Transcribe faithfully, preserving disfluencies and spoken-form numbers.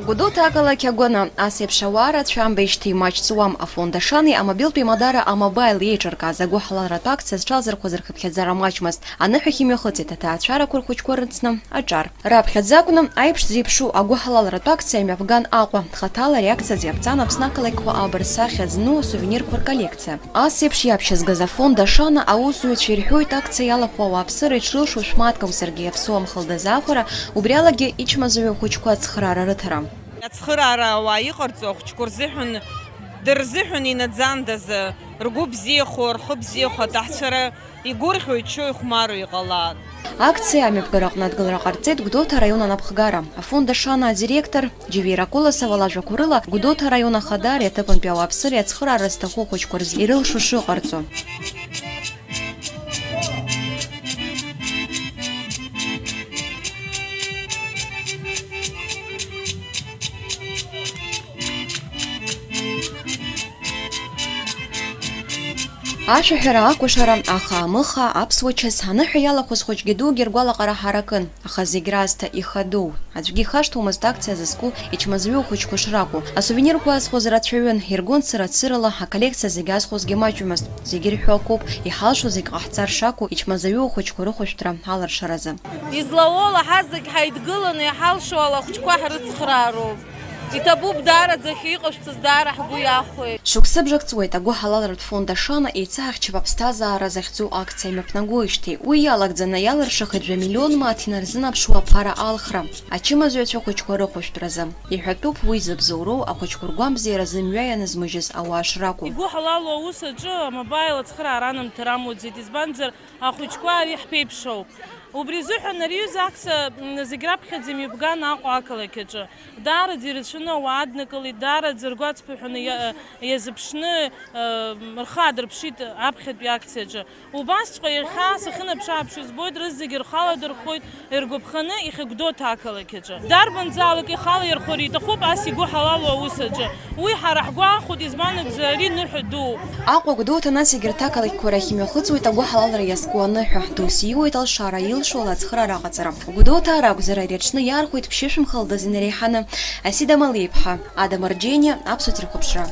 Гәдоуҭа ақалақь агәаны ас еиԥш ауаа рацәамбеижьҭеи маҷ ҵуам. Афонд Ашани амобилтә еимадара А-Мобаил еиҿыркааз агәыҳалалратә акциа зҽалзырхәыз рхыԥхьаӡара маҷмызт. Аныҳәахь имҩахыҵит аҭаацәарақәа рхәыҷқәа рыцны аҿар. Раԥхьаӡа акәны аиԥш зеиԥшу агәыҳалалратә акциа мҩаԥган Аҟәа. Хаҭала ари акциа зиаԥҵан Аԥсны ақалақьқәа абырсахьа зну асувенирқәа рколлекциа. Ас еиԥш иаԥшьызгаз афонд Ашана аусзуҩцәа ирҳәоит, акциа иалахәу ауааԥсыра иҽрылшо шәмаҭ акәзаргьы, иаԥсоу амхылдазаахәара, убри алагьы ичмазаҩу ахәыҷқәа ацхыраара рыҭара. Ацхыраара ауаа иҟарҵо ахәыҷқәа рзыҳәан, дырзыҳәан инаӡандаз, ргәы бзиахо, рхы бзиахо аҭаҳцәара игәырӷьо, иччо, ихәмаруа иҟалаат. Акциа амҩаԥгараҟны адгылара ҟарҵеит Гәдоуҭа араион анапхгара. Афонд Ашана адиректор Џьевера Колосова лажәақәа рыла, Гәдоуҭа араион ахадареи аҭыԥантәи ауааԥсыреи ацхыраара зҭаху ахәыҷқәа рзы ирылшо шыҟарҵо. Ашәаҳәара, акәашара, аха-амыха, аԥсуа чыс, аныҳәа иалахәыз хәыҷгьы дугьы ргәалаҟара ҳаракын, аха зегь раасҭа ихадоу. Аӡәгьы ихашҭуамызт акциа зызку ичмазаҩу ахәыҷқәа шракәу. Асувенирқәа азхуаз рацәаҩын, иргон цыра-цырала, аколлекциа зегь азхуазгьы маҷҩымызт. Зегь ирҳәо акоуп, иҳалшо зегь ҟаҳҵар шакәу, ичмазаҩу ахәыҷқәа рыхәышәтәра аларшаразы. Излауоу лаҳаз зегь ҳаидгыланы иҳалшо алахәҷқәа ҳрыцхраароуп. Иҭабуп даараӡа ахьыҟашәҵаз, даара ҳгәы иахәеит. Шықәсыбжак ҵуеит агәыҳалалратә фонд Ашана еицаҳахьчап аԥсҭазаара захьӡу акциа имҩаԥнагоижьҭеи. Уи иалагӡаны иалыршахеит жәа миллион мааҭ инарзынаԥшуа аԥара алхра, ачымазаҩцәа ахәыҷқәа рыхәышәтәразы. Иҳәатәуп уи зыбзоуроу ахәыҷқәа ргәамбзиаразы мҩа ианызмыжьыз ауаа шракәу. Игәыҳалалу аус аҿы амобаил ацхыраара анамҭар амуӡеит, избанзар, ахәыҷқәа ари ҳԥеиԥшроуп. Убри азыҳәан ари аҩыза акциа, м, зегь раԥхьаӡа имҩаԥган Аҟәа ақалақь аҿы. Даараӡа ирацәаны ауаа аднакылеит, даараӡа ргәацԥыҳәаны иа-, иазыԥшны, м, рхы аадырԥшит аԥхьатәи акциаҿы. Убасҵәҟьа иахьа сахьынаԥш-ааԥшуа избоит, рызегьы рхала дырхоит, иргәаԥханы иахьа Гәдоуҭа ақалақь аҿы. Дарбанзаалак ихала ирхәар иҭахуп ас игәыҳалалу аус аҿы. Уи ҳара ҳгәы аахәоит, избан акәзар, ари ныҳәа дууп. Аҟәа, Гәдоуҭа, нас егьырҭ ақалақьқәа рахь имҩахыҵуеит агәыҳалалра иазку аныҳәа, дус ииуеит алшара илшо ала ацхыраара аҟаҵара. Гәдоуҭа ракәзар, ари аҽны иархәеит ԥшьышә мхылдаз инареиҳаны. Асида Малеиԥҳа, Ада Марџьениа, Аԥсуа телехәаԥшра.